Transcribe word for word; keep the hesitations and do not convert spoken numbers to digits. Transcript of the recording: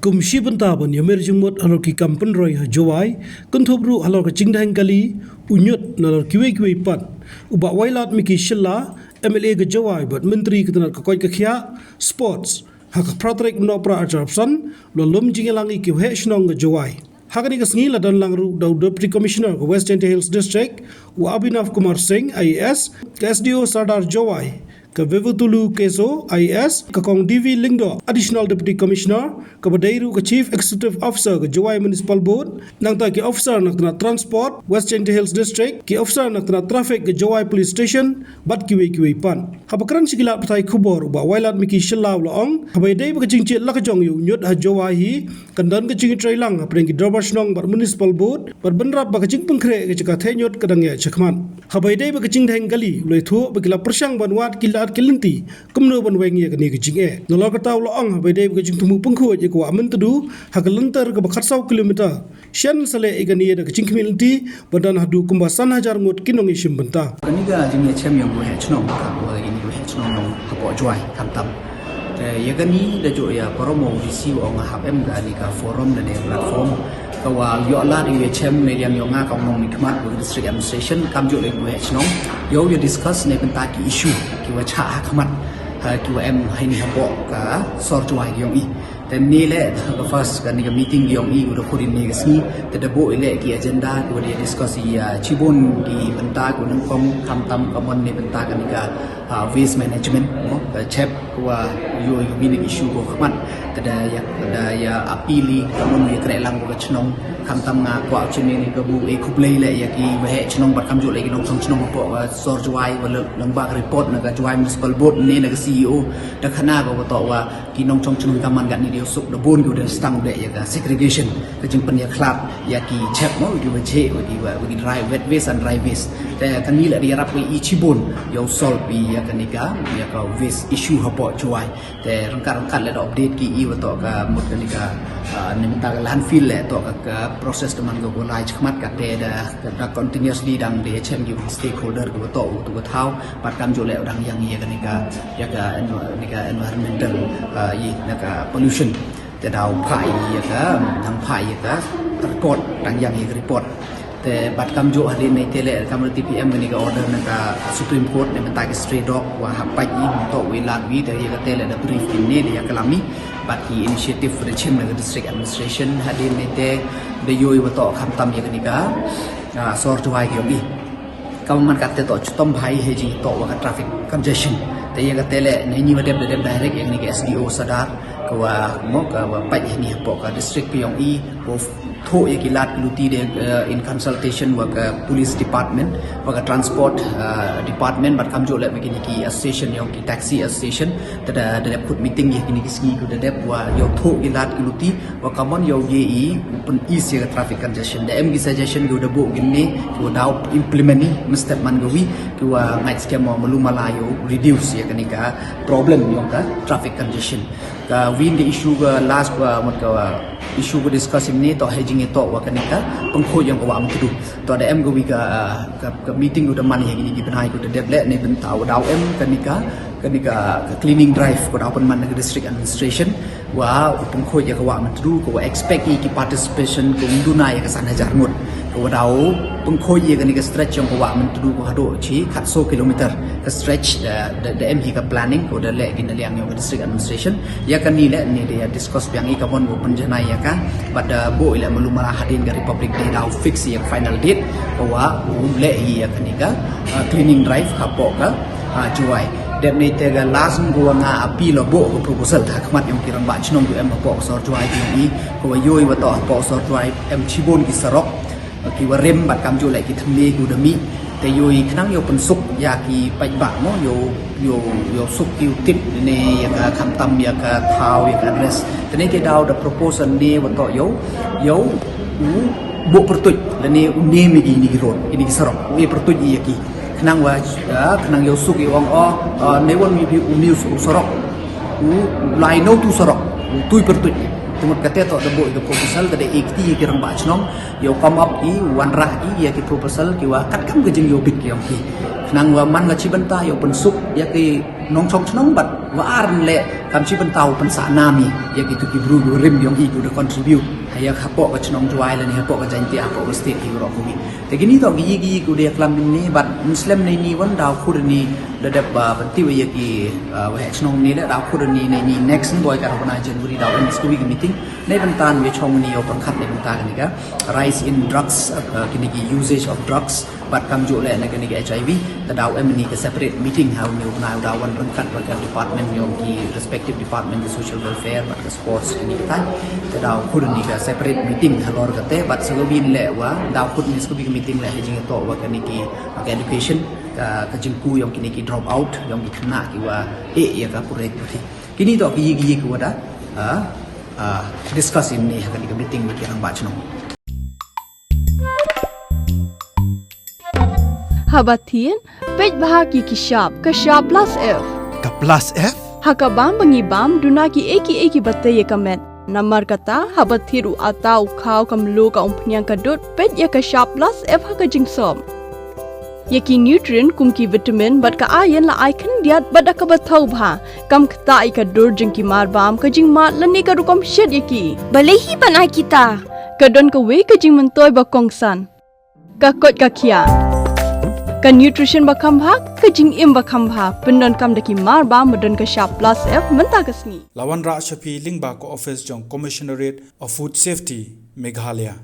Kum shi bynta ban ïamir jingmut halor ki kam pynroi ha Jowai, kynthup ruh halor ka jingdheng kali, u ñiut nalor kiwei kiwei pat, u Bah Wailadmiki Shylla, M L A ka Jowai bad Myntri ka tnat ka koit ka khiah, Sports, ha ka phra tarik u Nohprah arhajar arphew san, u la lum jingïalang i ki waheh chnong ka Jowai. Ha kani ka sngi la don lang ruh da u Deputy Commissioner ka West Jaintia Hills District, u Abhinav Kumar Singh, I A S, ka S D O Sadar Jowai, ka Vivutolu Keso, I A S, ka Kong D V Lyngdoh, Additional Deputy Commissioner, kaba dei ruh ka Chief Executive Officer ka Jowai Municipal Board, nangta ki officer na ka tnat Transport, West Jaintia Hills District, ki officer na ka tnat Traffic ka Jowai Police Station, bad kiwei kiwei pat. Haba kren sha ki lad pathai khubor, u Bah Wailadmiki Shylla u la ong, haba ïadei bad ka jingjied la ka jong ïa u ñiut ha Jowai hi, kan don ka jingïatreilang hapdeng ki dorbar chnong bad Municipal Board, bad bynrap bad ka jingpynkhreh ka jaka theh ñiut ka dang ïaid shakhmat. Haba ïadei bad ka jingdheng kali, u la ïathuh ba ki la pyrshang ban wad ki lad ki lynti kumno ban weng ïa kani ka jingeh. Nalor kata u la ong, haba ïadei bad ka jingthmu pynkhuid ïa ka wah Myntdu ha ka lynter kaba khatsaw kilometer, shen sa leh ïa kani da ka jingkhmih lynti, ba don haduh kumba san hajar ngut ki nongïashim bynta. Kani ka jingïachem yong ki waheh chnong, ka wa kini ki waheh chnong yong hapoh Jowai, khamtam. Te ïa kani da jooh ïa parom u D C u ong hap em kani ka forum lane platform, ka wa ïoh lad ïa u ïachem ne ïa yong nga kam u nongmihkhmat ka District Administration, kamjooh leh ki waheh chnong, ïoh ïa discuss ne bynta ki issue ki wa chah ha khmat, ha ki wa em heini hapoh ka sor Jowai yong i. Te ni leh, ka first kani ka meeting yong i, u da khot i ni ka sngi, te da buh i leh ki agenda, ki wa da discuss i, ah, chibun ki bynta, ki wa nyngkong, khamtam ka mon ni bynta kani ka, ah, waste management, mo, ka chep, ki wa ïoh i ka bini issue ko khmat, te da ïa, da ïa appeal i, ka mon ïa kreh lang ka chnong, khamtam nga kwah u chim ni ka buh i khublei leh ïa ki waheh chnong, bad kamjooh leh ki nongchong chnong hapoh, ah, sor Jowai, wa la, lyngba ka report na ka Jowai Municipal Board, ne na ka C E O, da khana ka wa toh wa, ki nongchong chnong ka man katni da ïoh suk da bun ki wa da stang de ïa ka segregation, ka jingpynïakhlad ïa ki chep mo, ki wa jheh, wa ki wa, wa ki dry, wet waste and dry waste. Te kani la da ïarap wa i chibun ïa u solve ïa kani ka, ïa ka waste issue hapoh Jowai. Te ryngkat ryngkat la da update ki i wa toh ka mut kani ka, ah, ni mynta ka landfill la toh ka, ka process da man ka wa lai chakhmat, ka te da, da continuously dang da ïachem ki wa stakeholder ki wa toh u tu ka thaw. Bad kamjooh leh u dang ïang ïa kani ka, ïa ka env-, ni ka environmental, ah, ïa na ka pollution. Te daw phah ïa ka, dang phah ïa ka report, dang ïang ïa ka report. Te bad kamjooh hadien ni te leh kam T P M kani ka order na ka Supreme Court ne bynta ki stray dog wa hap pait i, toh wi lad wi, te ïa ka te leh da brief ki ni, da ïa ka lami. Bad ki initiative wa da chim na ka District Administration hadien ni te da ïoh i wa toh khamtam ïa kani ka, ah, sor Jowai yong i. Ka man kat te toh chitom bha i hei jingtoh wa ka traffic congestion. Te ïa ka te leh, ne ni wa dep, dep direct ïa kani ka S D O Sadar, ka wa mo, ka wa pait ni hapoh ka district ka yong i, wa thoh ïa ki lad ki luti de, eh, in consultation wa ka police department, wa ka transport, eh, department, bad kamjooh leh wa kini ki association yong ki taxi association, te da, da dep khot meeting ïa kini ki sngi ki da dep wa ïoh thoh ki lad ki luti, wa ka mon ïoh ye i, u pyn-ease ïa ka traffic congestion. Da em ki suggestion ki wa da buh ki ni, ki wa daw implement i, mynstep man ka wi, ki wa ngait skhem wa malu mala ïoh reduce ïa kani ka problem yong ka traffic congestion. Ka wi ni ka issue ka last wa, mut ka wa issue ka discuss i ni toh hei jingïatoh wa kani ka pynkhuid yong ka wah Myntdu. Toh da em ka wi ka, ah, ka, ka meeting ka wa da man ïa kini ki bnai ka wa da dep leh ni bynta wa daw em kani ka, kani ka, ka cleaning drive ka wa daw pynman na ka District Administration. Wa u pynkhuid ïa ka wah Myntdu, ka wa expect i ki participation ka wa duna ïa ka san hajar ngut. Ka wa daw pynkhuid ïa kani ka stretch yong ka wah Myntdu ka hadooh chi khatsaw kilometer. Ka stretch da, da, da em hi ka planning, ka wa da leh ki na liang yong ka District Administration. Ïa kani leh ni da ïa discuss biang i ka mon ka wa pynjanai ïa ka. Bad da buh i leh malu mala hadien ka Republic Day daw fix ïa ka final date. Ka wa u leh ïa kani ka, ah, cleaning drive hapoh ka, ah, Jowai. Dep ni te ka last ka wa nga appeal o buh ka proposal ha khmat yong ki rangbah chnong ki em hapoh ka sor Jowai ki yong i, ka wa ïoh i wa toh hapoh ka sor Jowai em chibun ki sarok, ki wa rim bad kamjooh leh ki thymme ki wa da mih. Te ïoh i khnang ïoh pynsuk ïa ki paidbah mo, ïoh, ïoh, ïoh suk ki u tip ne ïa ka khamtam ïa ka thaw ïa ka address. Te ni te daw da proposal ne wa toh ïoh, ïoh u buh pyrtuit lane u ne me ki ni ki road, ki ni ki sarok, u e pyrtuit ïa ki. Khnang wa, ah, khnang ïoh suk i ong o, ah, ne wan mi phi u ni u sarok. U lai no tu sarok, u tui pyrtuit. Mut kate toh da buh i ka proposal, ka da e kti ya ki rangbah chnong, yow come up i, wanrah i ya ki proposal ki wa katkam ka jingyow bit ki yong ki. Khnang wa man ka chibynta yow pynsuk ya ki nongchong chnong, bad wa ar leh kam chibynta u pynsah nam i ya ki tu ki bru ki rim yong i ki da contribute ha ya hapoh ka chnong Jowai lane hapoh ka Jaintia, hapoh ka state i roh kumi. Te kini toh ki yi ki yi ki u da klam ni, bad ym slem nei ni wan daw khur ni da dep ba pynti wa ya ki, ah, waheh chnong ni le daw khur ni nei ni next ni boi ka hapna January daw em skuwi ki meeting. Nei bynta ni chong ni yow pyrkhat nei bynta kani ka rise in drugs, ah, kini ki usage of drugs, bad kamjooh le na kani ka H I V. Te daw em ni ka separate meeting ha u ni u bnai u daw wan ryngkat wa ka department yong ki respective department, ki social welfare, bad ka sports kini ka tai. Te daw khur ni ka separate meeting halor kate, bad sa ka win le wa daw khur ni skuwi ki meeting le ha jingtoh wa kani ki, wa ka education, ka, ka jingku yong kini ki drop out, yong ki khynnah ki wa e ya ka pure ki puthi. Kini toh ki yi ki yi ki wa da, ah, ah, discuss i ni ha kani ka meeting wa ki rangbah chnong. Haba thied, peit bha ki ki shap, ka shap plus F. Ka plus F? Ha ka bam ba ngi bam, duna ki e ki e ki ba tei ya ka met. Namar kata, haba thied u ata u khaw, ka mluh, ka umphniang, ka dud, peit ya ka shap plus F ha ka jingsop. Ya ki nutrient kum ki vitamin bad ka iron la ai khyndiat bad da kaba thaw bha, kam ktah ya ka dur jong ki mar bam, ka jingmad lane ka rukom shet ya ki. Balei hi ban ai kita? Ka don kawei ka jingmyntoi ba kongsan. Ka koit ka khiah. Ka nutrition ba kham bha, ka jingim ba kham bha, pyndonkam da ki mar bam ba don ka shap plus F mynta ka sngi. La wanrah sha phi lyngba ka office jong Commissionerate of Food Safety, Meghalaya.